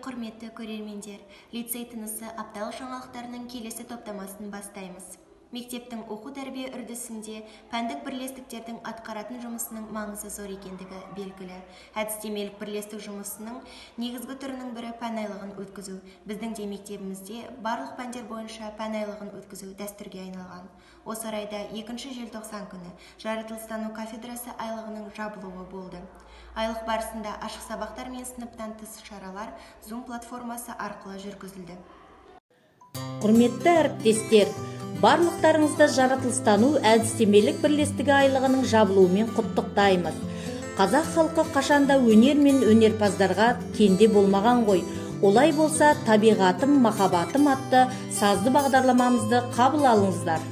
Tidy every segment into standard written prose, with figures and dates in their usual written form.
Құрметті көрермендер, лицей тынысы апталық жаңалықтарының келесі топтамасын бастаймыз. Мектептің оқу-тәрбие үрдісінде пәндік бірлестіктердің атқаратын жұмысының маңызы зор екендігі белгілі. Әдістемелік бірлестік жұмысының негізгі түрінің бірі пән айлығын өткізу. Біздің де мектебімізде барлық пәндер бойынша пән айлығын өткізу дәстүрге айналған. Осы орайда 2 желтоқсан күні жаратылыстану кафедрасы айлығының жабылуы болды. Айлық барысында ашық сабақтар мен сыныптан тыс шаралар Zoom платформасы арқылы жүргізілді. Құрметті әріптестер, барлықтарыңызды жаратылыстану әдістемелік бірлестігі айлығының жабылуымен құттықтаймыз. Қазақ халқы қашанда өнер мен өнерпаздарға кенде болмаған ғой. Олай болса, табиғатым, махаббатым атты сазды бағдарламамызды қабыл алыңыздар.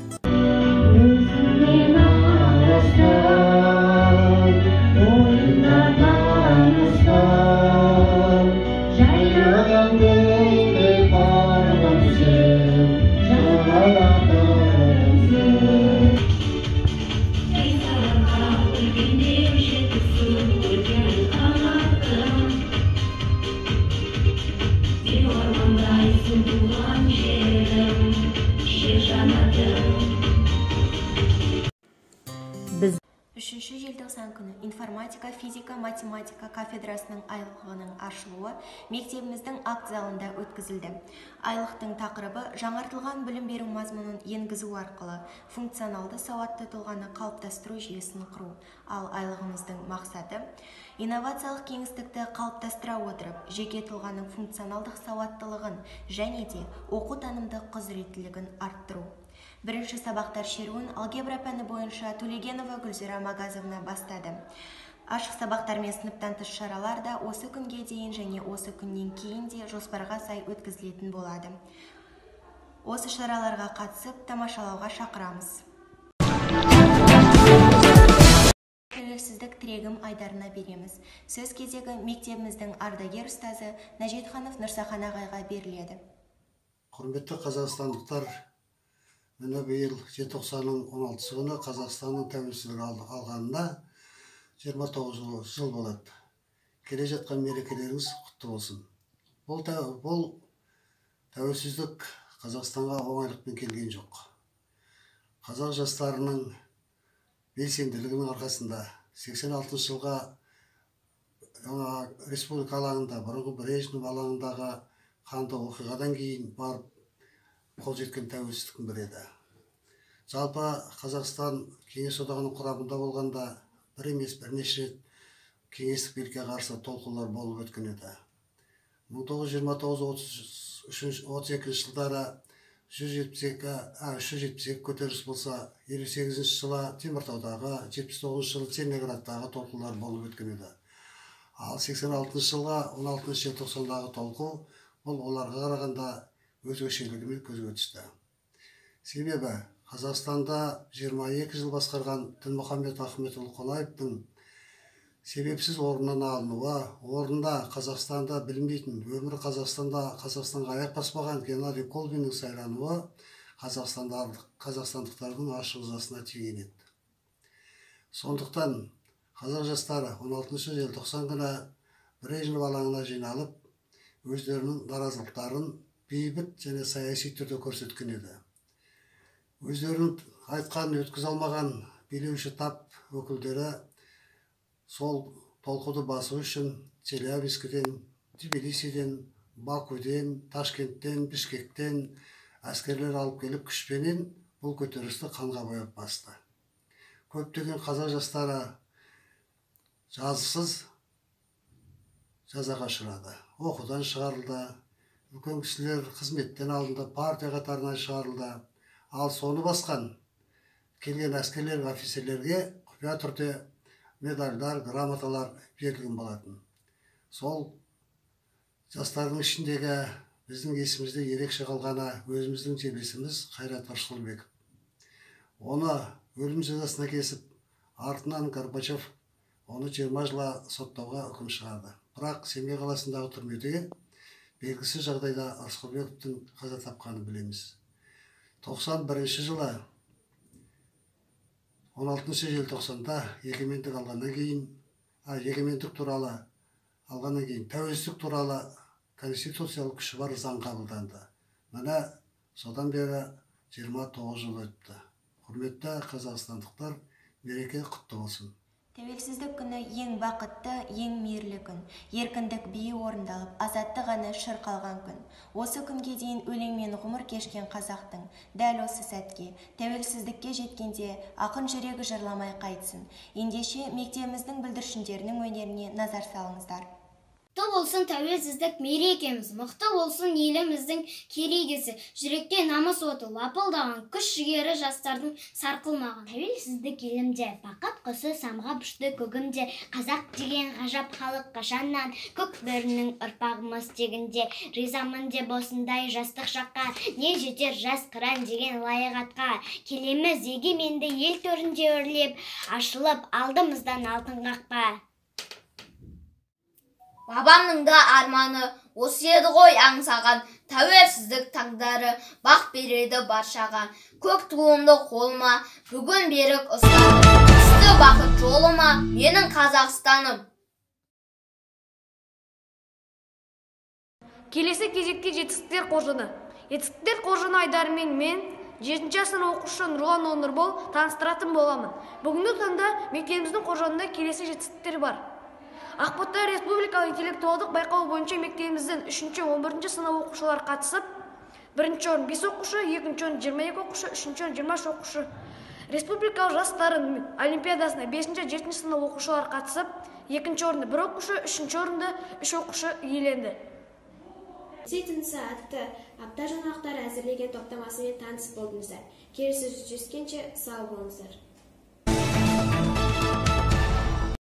Үшінші желтоқсан күні информатика, физика, математика кафедрасының айлығының ашылуы мектебіміздің акт залында өткізілді. Айлықтың тақырыбы жаңартылған білім беру мазмұнын енгізу арқылы функционалды сауатты тұлғаны қалыптастыру жүйесін құру. Ал айлығымыздың мақсаты инновациялық кеңістікті қалыптастыра отырып, жеке тұлғаның функционалдық сауаттылығын және де оқу-танымдық құзыреттілігін арттыру. Бірінші сабақтар шеруін алгебра пәні бойынша Төлегенова Гүлзира Магазовна бастады. Ашық сабақтар мен сыныптан тыс шаралар да осы күнге дейін және осы күннен кейін де жоспарға сай өткізілетін болады. Осы шараларға қатысып, тамашалауға шақырамыз. Тәуелсіздік тірегім айдарына береміз. Сөз кезегі мектебіміздің ардагер ұстазы Нәжетханов Нұрсахан ағайға беріледі. Құрметті қазақстандықтар, міне биыл желтоқсанның 16 күні Қазақстанның тәуелсіздік алғанына 29 жыл болады. Келе жатқан мерекелеріңіз құтты болсын. Бұл тәуелсіздік Қазақстанға оңайлықпен келген жоқ. Қазақ жастарының белсенділігінің арқасында 86 жылға республика алаңында, бұрынғы Брежнев алаңындағы қанды оқиғадан кейін барып қол жеткен тәуелсіздіктің бірі еді. Жалпы Қазақстан Кеңес Одағының құрамында болғанда бір емес бірнеше рет кеңестік билікке қарсы толқулар болып өткен еді. 1929-32 жылдары 372 көтеріліс болса, 58 жылы Теміртаудағы, 79 жылы Целиноградтағы толқулар болып өткен еді. Ал 86 жылға 16 желтоқсандағы толқу бұл оларға қарағанда өзгешелігімен көзге түсті. Себебі Қазақстанда 22 жыл басқарған Дінмұхаммед Ахметұлы Қонаевтың себепсіз орнынан алынуы, орнында Қазақстанда білінбейтін, өмірі Қазақстанда Қазақстанға аяқ баспаған Геннадий Колбиннің сайлануы қазақстандықтардың ашық ызасына тиген еді. Сондықтан қазақ жастары 16 желтоқсан күні Брежнев алаңына жиналып, өздерінің наразылықтарын бейбіт және саяси түрде көрсеткен еді. Өздерінің айтқанын өткізе алмаған билеуші тап өкілдері сол толқуды басу үшін Челябинскіден, Тбилисиден, Бакуден, Ташкенттен, Бішкектен әскерлер алып келіп күшпенен бұл көтерілісті қанға бояп басты. Көптеген қазақ жастары жазықсыз жазаға ұшырады. Оқудан шығарылды, үлкен кісілер қызметтен алынды, партия қатарынан шығарылды. Ал соны басқан келген әскерлер, офицерлерге құпия түрде медальдар, грамоталар берілген болатын. Сол жастардың ішіндегі біздің есімізде ерекше қалғаны өзіміздің жерлесіміз Қайрат Рысқұлбеков. Оны өлім жазасына кесіп, артынан Горбачев оны 20 жылға соттауға үкім шығарды. Бірақ Семей қаласындағы түрмеде белгісіз жағдайда Рысқұлбековтің қаза тапқанын білеміз. 91 жылы 16 желтоқсанда егемендік алғаннан кейін, егемендік туралы алғаннан кейін тәуелсіздік туралы конституциялық күші бар заң қабылданды. Міне, содан бері 29 жыл өтті. Құрметті қазақстандықтар, мереке құтты болсын. Тәуелсіздік күні ең бақытты, ең мейірлі күн. Еркіндік биі орындалып, азаттық әні шырқалған күн. Осы күнге дейін өлеңмен ғұмыр кешкен қазақтың дәл осы сәтке, тәуелсіздікке жеткенде ақын жүрегі жырламай қайтсын. Ендеше мектебіміздің бүлдіршіндерінің өнеріне назар салыңыздар. Мықты болсын тәуелсіздік мерекеміз, мықты болсын еліміздің керегесі, жүректе намыс оты лапылдаған, күш жігері жастардың сарқылмаған. Тәуелсіздік елімде, бақыт құсы самғап ұшты көгімде, қазақ деген ғажап халық қашаннан, көк бөрінің ұрпағымыз тегінде, ризамын деп осындай жастық шаққа, не жетер жас қыран деген лайық атқа, келеміз егеменді ел төрінде өрлеп, ашылып алдымыздан алтын қақпа. Бабамның да арманы осы еді ғой аңсаған, тәуелсіздік таңдары бақ береді баршаға. Көк туымды қолыма бүгін берік ұстадым, түсті бақыт жолыма менің Қазақстаным. Келесі кезекте жетістіктер қоржыны. Жетістіктер қоржыны айдарымен мен 7-ші сынып оқушысы Нұрлан Нұрбол таныстыратын боламын. Бүгінгі таңда мектебіміздің қоржынында келесі жетістіктер бар. Ақбота республикалық интеллектуалдық байқауы бойынша мектебіміздің 3-ші, 11-ші сынып оқушылары қатысып, 1-ші орын 5 оқушы, 2-ші орын 22 оқушы, 3-ші орын 23 оқушы. Республикалық жас дарын олимпиадасына 5-ші, 7-ші сынып оқушылары қатысып, 2-ші орынды 1 оқушы, 3-ші орынды 3 оқушы иеленді. Лицей тынысы атты апта жаңалықтары әзірлеген топтамасымен таныс болдыңыздар. Келесі жүздескенше сау болыңыздар.